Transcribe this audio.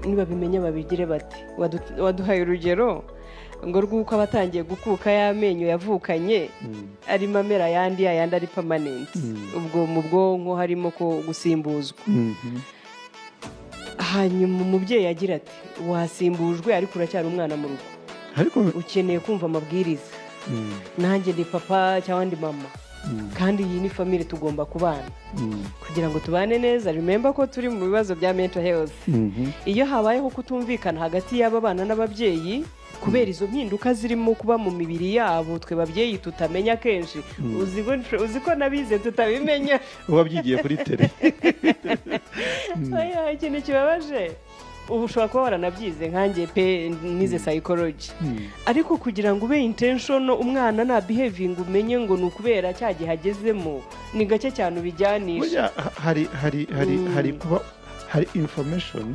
Nibabimenya babigire bate? Waduhaye urugero ngo rw'uko aba atangiye gukuka y'amenyo yavukanye, arimo amera ayandi, ayandi ari permanent. Ubwo mu bwonko harimo ko gusimbuzwa. Hanyuma umubyeyi agira ati: "Wasimbujwe, ariko uracyari umwana mu rugo." Ariko ukeneye kumva amabwiriza. Nanjye ndi papa cyangwa ndi mama, kandi iyi ni famille, tugomba kubana kugira ngo tubane neza. Remember ko turi mu bibazo bya mental health. Iyo habayeho kutumvikana hagati y'aba bana n'ababyeyi kubera izo mpinduka zirimo kuba mu mibiri yabo, twe babyeyi tutamenya kenshi, uzi ko n'abize tutabimenya. Wabyigiye kuri tele. Oya, ikintu kibabaje, ubu ushobora kuba waranabyize nkanjye pe, nize psychology, ariko kugira ngo ube intention, umwana na behaving umenye ngo ni ukubera cya gihe agezemo, ni gake cyane ubijyanisha. Burya hari hari hari hari kuba hari information.